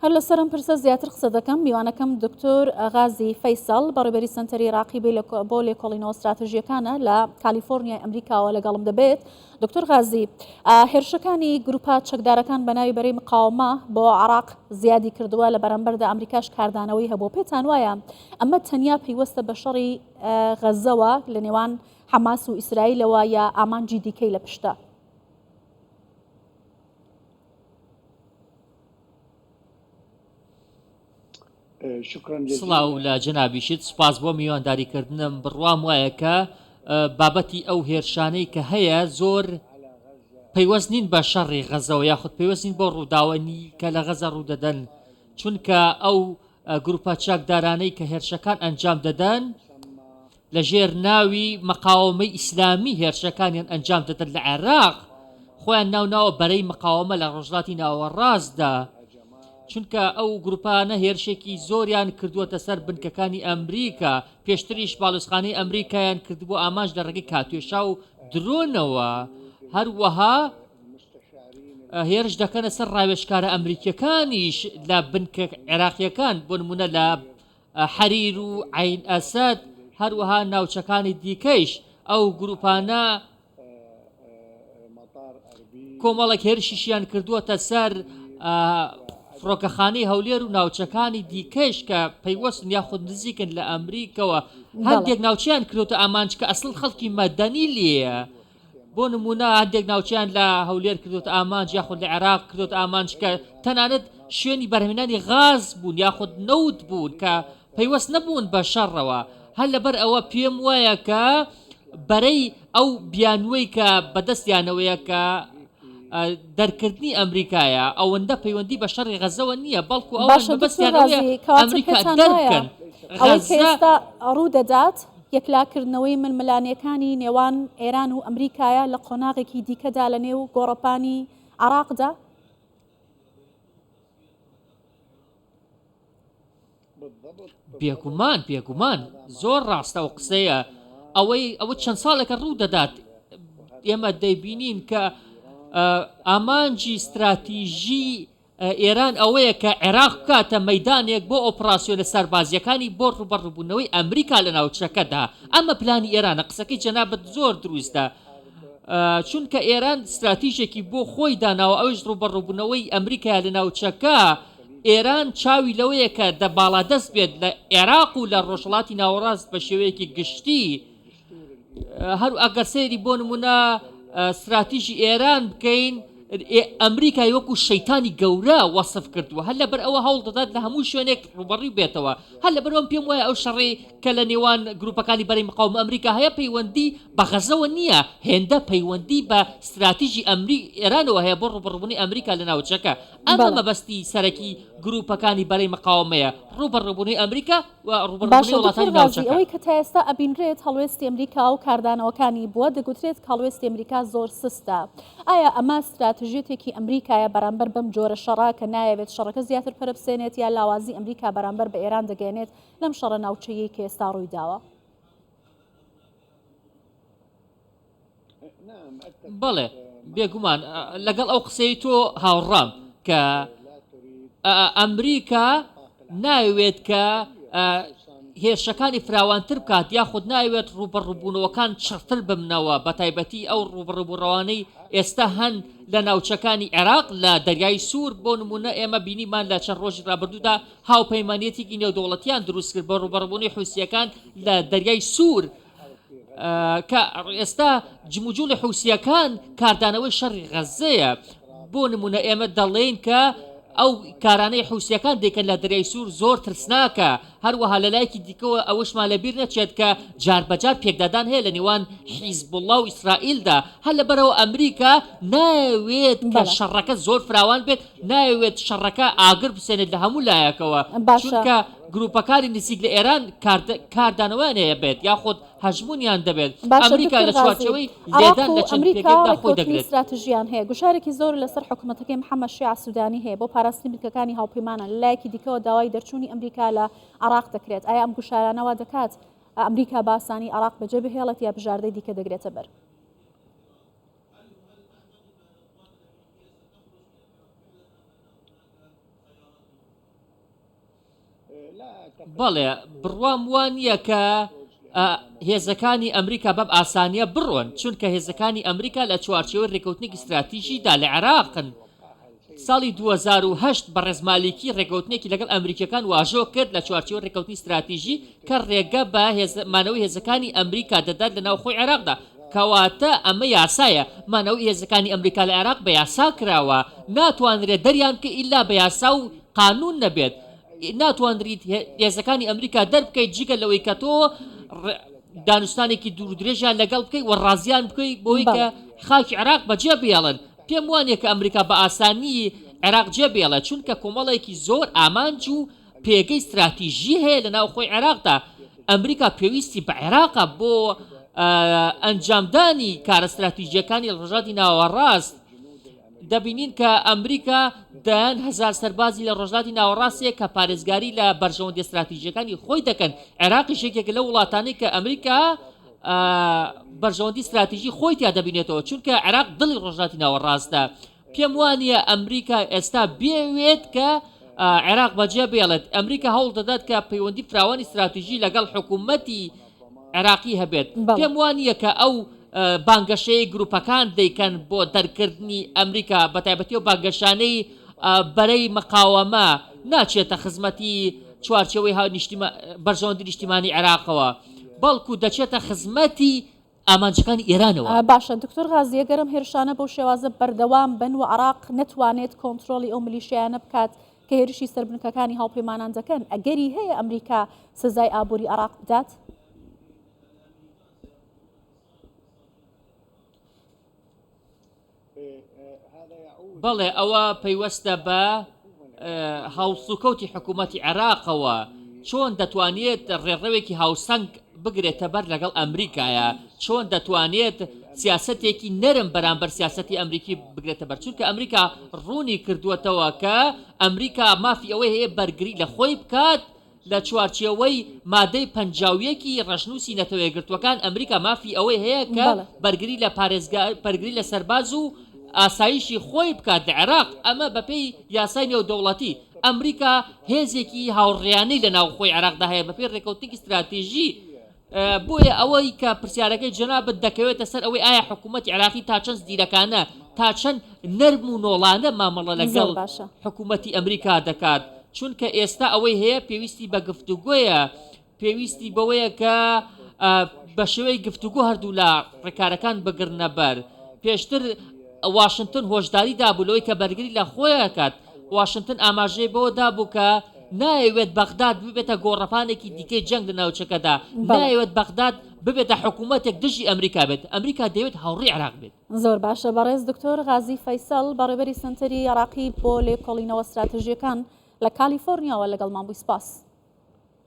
هەر لەسەر ئەم پرسە زیاتر قسە دەکەم، میوانەکەم دکتۆر غازی فەیسەڵ، بەڕێوبەری سەنتەری عێراقی بۆ لێکۆڵینەوە ستراتژییەکانە لە کالیفۆرنیای ئەمریکاوە لەگەڵم دەبێت. دکتۆر غازی، هێرشەکانی گروپە چەکدارەکان بە ناوی بەرەی مقاومە بۆ عێراق زیادی کردووە، لە بەرامبەردا ئەمریکاش کاردانەوەی هەبوو. پێتان وایە ئەمە تەنیا پەیوەستە بە شەڕی غەززەوە لە نێوان حەماس و ئیسرائیلەوە یا ئامانجی دیکەی لە پشتە؟ سڵاو لە جەنابیشت، سوپاس بۆ میوانداریکردنم، بڕوام وایە کە بابەتی ئەو هێرشانەی کە هەیە زۆر پەیوەست نین بە شەڕی غەزەوە یاخود پەیوەست نین بۆ ڕووداوەنی کە لە غەزە ڕوودەدەن چونکە ئەو گروپە چەکدارانەی کە هێرشەکان ئەنجام دەدەن لە ژێر ناوی مقاوەمەی ئیسلامی هێرشەکانیان ئەنجام دەدەن لە عێراق، خۆیان ناو ناوە بەرەی مقاوەمە لە ڕۆژهەڵاتی ناوەڕاستدا، چونکە ئەو گروپانە هێرشێکی زۆریان کردووەتە سەر بنکەکانی ئەمریکا، پێشتریش باڵیۆزخانەی ئەمریکایان کردبووە ئامانج لە ڕێگەی کاتیۆشا و درۆنەوە، هەروەها هێرش دەکەنە سەر ڕاوێژکارە ئەمریکییەکانیش لە بنکە عێراقییەکان، بۆ نموونە لە حەریر و عەین ئەسەد، هەروەها ناوچەکانی دیکەیش ئەو گروپانە کۆمەڵێک هێرشیشیان کردووەتە سەر فڕۆکەخانەی هەولێر و ناوچەکانی دیکەش کە پەیوەستن یاخود نزیکن لە ئەمریکەوە هەندێک ناوچیان کردوتە ئامانج کە ئەسڵ خەڵکی مەدەنی لێیە. بۆ نموونە هەندێک ناوچەیان لە هەولێر کردۆتە ئامانج یاخود لە عێراق کردۆتە ئامانج کە تەنانەت شوێنی بەرهەمهێنانی غاز بوون یاخود نەوت بوون کە پەیوەست نەبوون بە شەڕەوە هەر لەبەر ئەوە پێم وایە کە بەرەی ئەو بیانووەی کە بەدەستیانەوەیە کە دەرکردنی ئەمریکایە ئەوەندە پەیوەندی بە شەڕی غەزەوە نییە بەڵکو ئەوان باشە دکتۆر مەبەستیان ئەوەیە غازی کەواتە ئەمریکا پێتان وایە دەربکەن ئەوەی کە غەزە ئێستا ڕوو دەدات یەکلاکردنەوەی ململانێکانی نێوان ئێران و ئەمریکایە لە قۆناغێکی دیکەدا لە نێو گۆڕەپانی عێراقدا؟ بێگومان بێگومان زۆر ڕاستە ئەو قسەیە ئەوەی ئەوە چەند ساڵێکە ڕوو دەدات ئێمە دەیبینین کە ئامانجی ستراتیژی ئێران ئەوەیە کە عێراق بکاتە مەیدانێک بۆ ئۆپڕاسیۆنە سەربازییەکانی بۆ ڕووبەڕووبوونەوەی ئەمریکا لە ناوچەکەدا. ئەمە پلانی ئێرانە. قسەکەی جەنابت زۆر دروستە. چونکە ئێران ستراتیژێکی بۆ خۆی داناوە ئەویش ڕووبەڕووبوونەوەی ئەمریکایە لە ناوچەکە. ئێران چاوی لەوەیە کە دە باڵادەست بێت لە عێراق و لە ڕۆژهەڵاتی ناوەڕاست بە شێوەیەکی گشتی. هەر ئەگەر سەیری بۆ نمونە ستراتیژی ئێران بکەین ئەمریکای وەکو شەیتانی گەورە وەسف کردووە هەر لەبەر ئەوە هەوڵ دەدات لە هەموو شوێنێک ڕوبەڕی بێتەوە هەر لەبەرەوەم پێم وایە ئەو شەڕی کە لە نێوان گروپەکانی بەرەی مقاومە ئەمریکا هەیە پەیوەندی بە غەزەوە نییە هێندە پەیوەندی بە ستراتیژی ئەمری ئێرانەوە هەیە بۆ ڕوبەڕبوونی ئەمریکا لە ناوچەکە ئەمە مەبەستی سەرەکی گروپەکانی بەرەی مقاومەیە ڕوبەڕبوونی ئەمریکا و باشە ڕووبەڕووبوونەوەی دکتۆر وڵاتانی غازی ناوچەکە. ئەوەی کە تا ئێستا ئەبینرێت هەڵوێستی ئەمریکا و کاردانەوەکانی بووە، دەگوترێت کە هەڵوێستی ئەمریکا زۆر سستە، ئایا ئەمە ستراتژیەتێکی ئەمریکایە بەرامبەر بەم جۆرە شەڕە کە نایەوێت شەڕەکە زیاتر پەرە بسێنێت یا لاوازی ئەمریکا بەرامبەر بە ئێران دەگەیەنێت لەم شەڕە ناوچەییەی کە ئێستا ڕوویداوە؟ بەڵێ بێگومان لەگەڵ ئەو قسەی تۆ هاوڕام کە ئەمریکا ناوێت کە هێرشەکانی فراوانتر بکات یاخود ناوێت ڕوبەڕوبوونەوەکان چڕتر بمنەوە بە تایبەتی ئەو ڕوبەڕوبوونەوانەی ئێستا هەن لە ناوچەکانی عێراق لە دەریای سوور بۆ نمونە ئێمە بینیمان لە چەند ڕۆژی ڕابردوودا هاوپەیمانیەتێکی نێودەوڵەتیان دروست کرد بۆ ڕوبەڕبوونی حوسیەکان لە دەریای سوور کە ئێستا جموجوڵی حوسییەکان کاردانەوەی شەڕی غەززەیە، بۆ نموونە ئێمە دەڵێین کە ئەو کارانەی حوسییەکان دەیکەن لە دەریای سوور زۆر ترسناکە، هەروەها لە لایەکی دیکەوە ئەوەشمان لەبیر نەچێت کە جاربەجار پێکدادان هەیە لە نێوان حیزبوڵڵا و ئیسرائیلدا، هەر لەبەرئەوە ئەمریکا نایەوێت کە شەڕەکە زۆر فراوان بێت، نایەوێت شەڕەکە ئاگر بسێنێت لە هەموو لایەکەوە، چونکە گروپەکانی نزیک لە ئێران کاردانەوەیان هەیە بێت یاخود هەژموونیان دەبێت، باشە ئەمریکا دکتۆر لە غازی، چوارچێوەی عێراق لێدان و لە چەند ئەمریکا پێگەیەکدا خۆی ڕێککەوتنی دەگرێت. ستراتژیان هەیە، گوشارێکی زۆر لەسەر حکومەتەکەی محەمەد شیاع سودانی هەیە بۆ پاراستنی بنکەکانی هاوپەیمانان، لە لایەکی دیکەوە داوای دەرچوونی ئەمریکا لە عێراق دەکرێت، ئایا ئەم گوشارانە وا دەکات ئەمریکا بە ئاسانی عێراق بەجێ بهێڵێت یا بژاردەی دیکە دەگرێتە بەر؟ بەڵێ، بڕوام وا نییە کە هێزەکانی ئەمریکا بەم ئاسانییە بڕۆن، چونکە هێزەکانی ئەمریکا لە چوارچێوەی رێککەوتنێکی ستراتیژیدا لە عێراقن. ساڵی 2008 بەڕێز مالیکی رێککەوتنێکی لەگەڵ ئەمریکییەکان واژۆ کرد لە چوارچێوەی رێککەوتنی ستراتیژی کە رێگە بە مانەوەی هێزەکانی ئەمریکا دەدات لە ناوخۆی عێراقدا. کەواتە ئەمە یاسایە، مانەوەی هێزەکانی ئەمریکا لە عێراق بە یاسا کراوە، ناتوانرێت دەریان بکەی ئیلا بە یاسا و قانون نەبێت. ناتوانریت هێزەکانی ئەمریکا دەربکەیت جگە لەوەی کە تۆ دانوستانێکی دوور درێژیان لەگەڵ بکەیت و ڕازیان بکەیت بۆی کە خاکی عێراق بەجێ بێڵن پێم وانە کە ئەمریکا بە ئاسانی عێراق جێ بێڵێت چونکە کۆمەڵێکی زۆر ئامانج و پێگەی ستراتیژی هەیە لە ناوخۆی عێراقدا ئەمریکا پێویستی بە عێراقە بۆ ئەنجامدانی کارە ستراتیژیەکانی ڕۆژهەڵاتی ناوەڕاست دەبینین کە ئەمریکا دەیان هەزار سەربازی لە ڕۆژهەڵاتی ناوەڕاست هەیە کە پارێزگاری لە بەرژەوەندیە ستراتیژیەکانی خۆی دەکەن، عێراقیش یەکێکە لەو وڵاتانەی کە ئەمریکا بەرژەوەندی ستراتیژی خۆی تیا دەبینێتەوە، چونکە عێراق دڵی ڕۆژهەڵاتی ناوەڕاستە. پێم وانییە ئەمریکا ئێستا بێوێت کە عێراق بەجێ بێڵێت، ئەمریکا هەوڵ دەدات کە پەیوەندی فراوانی ستراتیژی لەگەڵ حکوومەتی عێراقی هەبێت، پێم وا نییە کە ئەو بانگەشەیەی گروپەکان دەیکەن بۆ دەرکردنی ئەمریکا، بەتایبەتی ئەو بانگەشانەی بەرەی مقاوەمە ناچێتە خزمەتی چوارچێوەی بەرژەوەندی نیشتیمانی عێراقەوە، بەڵکو دەچێتە خزمەتی ئامانجەکانی ئێرانەوە. باشە دکتۆر غازی ئەگەر ئەم هێرشانە بەو شێوازە بەردەوام بن و عێراق نەتوانێت کۆنترۆڵی ئەو ملیشیایانە بکات کە هێرشی سەر بنکەکانی هاوپەیمانان دەکەن، ئەگەری هەیە ئەمریکا سزای ئابووری عێراق بدات؟ بەڵێ ئەوە پەیوەستە بە هەڵسوکەوتی حکوومەتی عێراقەوە چۆن دەتوانێت ڕێڕەوێکی هاوسەنگ بگرێتە بەر لەگەڵ ئەمریکایە چۆن دەتوانێت سیاسەتێکی نەرم بەرامبەر سیاسەتی ئەمریکی بگرێتە بەر چونکە ئەمریکا ڕوونی کردووەتەوە کە ئەمریکا مافی ئەوەی هەیە بەرگری لە خۆی بکات لە چوارچێوەی مادەی 51 ی ڕەشنووسی نەتەوە یەکگرتووەکان ئەمریکا مافی ئەوەی هەیە کە بەرگری لە پارێزگا بەرگری لە سەرباز و ئاسایشی خۆی بکات لە عێراق ئەمە بەپێی یاسای نێودەوڵەتی ئەمریکا هێزێکی هاوڕێیانەی لە ناوخۆی عێراقدا هەیە بەپێی ڕێککەوتنێکی ستراتیژی بۆیە ئەوەی کە پرسیارەکەی جەنابت دەکەوێتە سەر ئەوەی ئایا حکوومەتی عێراقی تا چەند زیرەکانە تا چەند نەرم و نۆڵانە مامەڵە لەگەڵ حکوومەتی ئەمریکا دەکات چونکە ئێستا ئەوەی هەیە پێویستی بە گفتوگۆیە پێویستی بەوەیە کە بە شێوەی گفتوگۆ هەردوولا ڕێکارەکان بگرنە بەر. پێشتر واشنتن هۆشداری دابوو لەوەی کە بەرگری لە خۆی ئەکات. واشنتن ئاماژەی بەوە دابوو کە نایەوێت بەغداد ببێتە گۆڕەپانێکی دیکەی جەنگ لە ناوچەکەدا، نایەوێت بەغداد ببێتە حکوومەتێک دژی ئەمریکا بێت، ئەمریکا دەیەوێت هاوڕێی عێراق بێت. زۆر باشە بەڕێز دکتۆر غازی فەیسەڵ، بەڕێوبەری سەنتەری عێراقی بۆ لێکۆڵینەوە ستراتژییەکان لە کالیفۆرنیاوە لەگەڵمان بووی سپاس.